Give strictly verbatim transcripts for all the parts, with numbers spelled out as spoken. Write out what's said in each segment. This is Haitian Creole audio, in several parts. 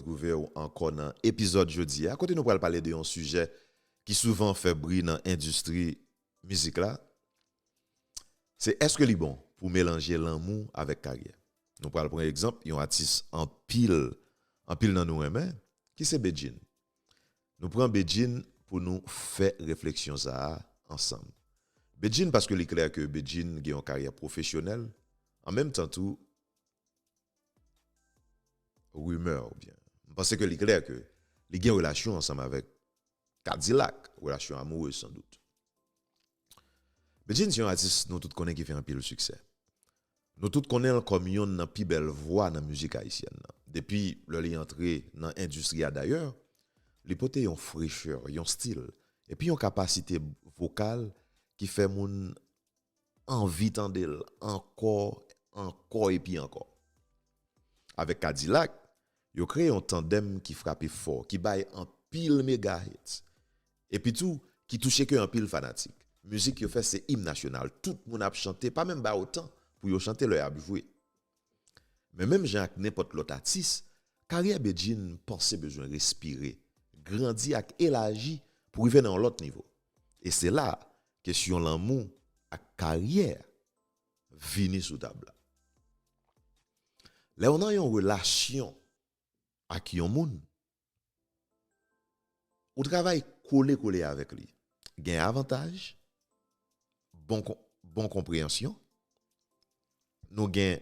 retwouve w ankò nan epizòd jodi a, kote nou pral pale de yon sijè ki souvan fè bri nan endistri mizik la. Se èske li bon pou melanje lanmou avèk karyè? Nou pral pran egzanp yon atis anpil, anpil nan nou renmen, ki se Bedjine. Nou pran Bedjine pou nou fè refleksyon sa a ansanm. Bedjine, paske li klè ke Bedjine gen yon karyè pwofesyonèl, an menm tan tou, rimè oubyen, m panse ke li klè ke li gen relasyon ansanm avèk Kadilak, relasyon amourez san dout. Bedjine se yon atis nou tout konnen ki fè anpil siksè. Nou tout konnen l kòm yonn nan pi bèl vwa nan mizik ayisyèn nan. Depi lè li antre nan endistri a dayè, li pote yon frechè, yon stil, epi yon kapasite vokal ki fè moun anvi tande l ankò, ankò epi ankò. Avèk Kadilak, yo kreye yon tandèm ki frape fò, ki bay anpil mega hits. Epi tou, ki touche kè anpil fanatik. Mizik yo fè se im nasyonal. Tout moun ap chante, pa menm ba yo tan pou yo chante lè y ap jwe. Men menm jan ak nenpòt lòt atis, karyè Bedjine panse bezwen respire, grandi ak elaji pou rive nan yon lòt nivo. E se la, kesyon lanmou ak karyè vini sou tab la. Lè w nan yon relasyon ak yon moun, ou travay kole kole avèk li. Gen avantaj, bon, bon konpreyansyon, nou gen,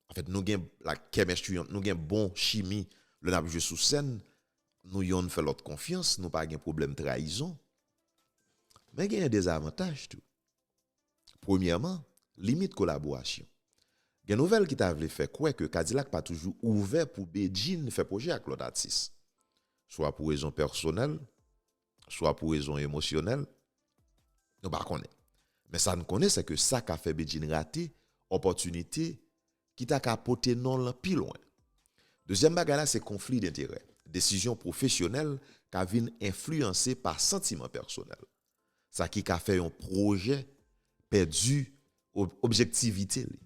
anfèt, nou gen la chemistry, nou gen bon chimi lè n ap jwe sou sèn, nou yonn fè lòt konfyans, nou pa gen pwoblèm trayizon. Men gen dezavantaj tou. Premyèman, limit kolaborasyon. Gen nouvèl ki ta vle fè kwè ke Kadilak pa toujou ouvè pou Bedjine fè pwojè ak lòt atis. Swa pou rezon pèsonèl, swa pou rezon emosyonèl, nou pa konnen. Men sa n konnen, se ke sa ka fè Bedjine rate opòtinite ki ta ka pote non l pi lwen. Dezyèm bagay la, se konfli denterè. Desizyon pwofesyonèl ka vin enfliyanse pa santiman pèsonèl. Sa ki ka fè yon pwojè pèdi ob-, objektivite li.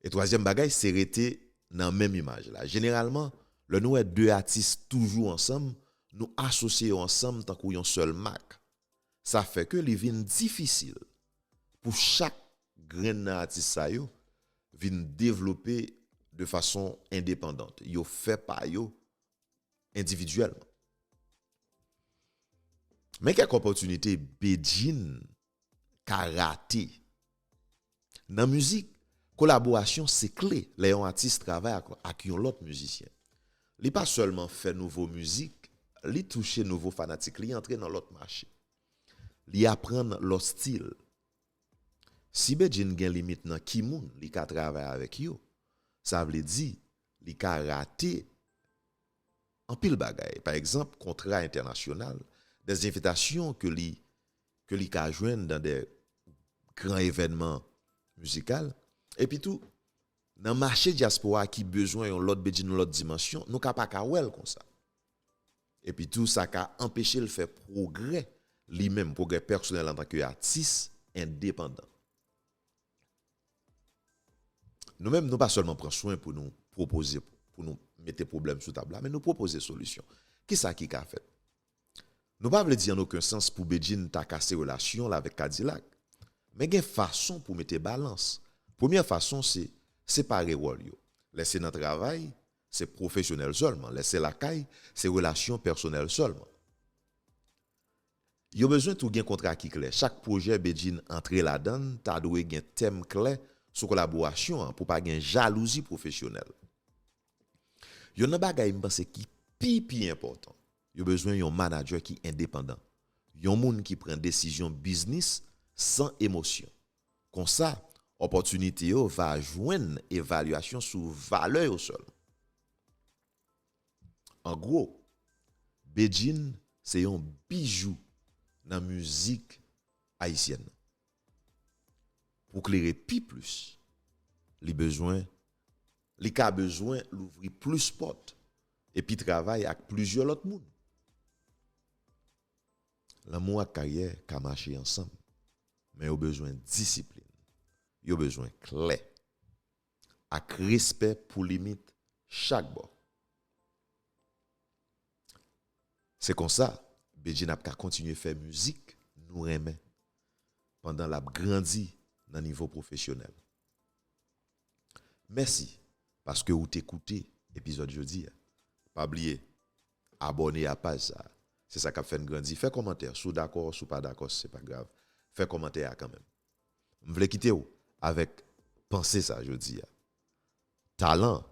E twazyèm bagay, se rete nan menm imaj la. Jeneralman, lè nou wè de atis toujou ansanm, nou asosye yo ansanm tankou yon sèl mak. Sa fè ke li vin difisil pou chak grenn nan atis sa yo vin devlope de fason endepandan. Yo fè pa yo endividyèlman. Men kèk opòtinite Bedjine ka rate. Nan mizik, kolaborasyon se kle lè yon atis travay ak, ak yon lòt mizisyen. Li pa sèlman fè nouvo mizik, li touche nouvo fanatik, li antre nan lòt mache. Li aprann lòt stil. Si Bedjine gen limit nan ki moun li ka travay avèk yo, sa vle di li ka rate anpil bagay. Pa egzanp, kontra entènasyonal, des envitasyon ke li, ke li ka jwenn dan de gran evènman mizikal. Epi tou, nan mache dyaspora a ki bezwen yon lòt Bedjine, yon lòt dimansyon, nou ka pa ka wè l konsa. Epi tou, sa ka anpeche l fè pwogrè li menm, pwogrè pèsonèl antanke atis endepandan. Nou menm, nou pa sèlman pran swen pou nou pwopoze, pou nou mete pwoblèm sou tab la, men nou pwopoze solisyon. Kisa ki ka fèt? Nou pa vle di an okenn sans pou Bedjine ta kase relasyon l avèk Kadilak. Men gen fason pou mete balans. Premyè fason se separe wòl yo. Lè se nan travay, se pwofesyonèl sèlman. Lè se lakay, se relasyon pèsonèl sèlman. Yo bezwen tou gen kontra ki klè. Chak pwojè Bedjine antre ladan l ta dwe gen tèm klè sou kolaborasyon an pou pa gen jalouzi pwofesyonèl. Youn nan bagay m panse ki pi, pi enpòtan, yo bezwen yon manadjè ki endepandan, yon moun ki pran desizyon biznis san emosyon. Konsa, opòtinite yo va jwenn evalyasyon sou valè yo sèlman. An gwo, Bedjine se yon bijou nan mizik ayisyèn nan. Pou klere pi plis, li bezwen, li ka bezwen louvri plis pòt epi travay ak plizyè lòt moun. Lanmou ak karyè ka mache ansanm, men yo bezwen disiplin. Yo bezwen klè. ak respè pou limit chak bò. Se konsa, Bedjine ap ka kontinye fè mizik nou renmen pandan l ap grandi nan nivo pwofesyonèl. Mèsi paske ou te koute epizòd jodi a. Pa bliye, abòne a paj sa a. Se sa k ap fè n grandi. Fè kòmantè. Si w dakò, si w pa dakò, se pa grav. Fè kòmantè a kanmenm. M vle kite w avèk panse sa jodi a. Talan,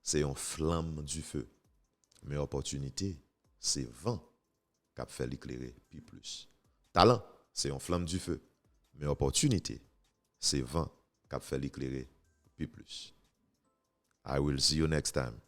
se yon flanm dife. Men opòtinite, se van k ap fè li klere pi plis. Talan, se yon flanm dife. Men opòtinite, se van k ap fè li klere pi plis. I will see you next time.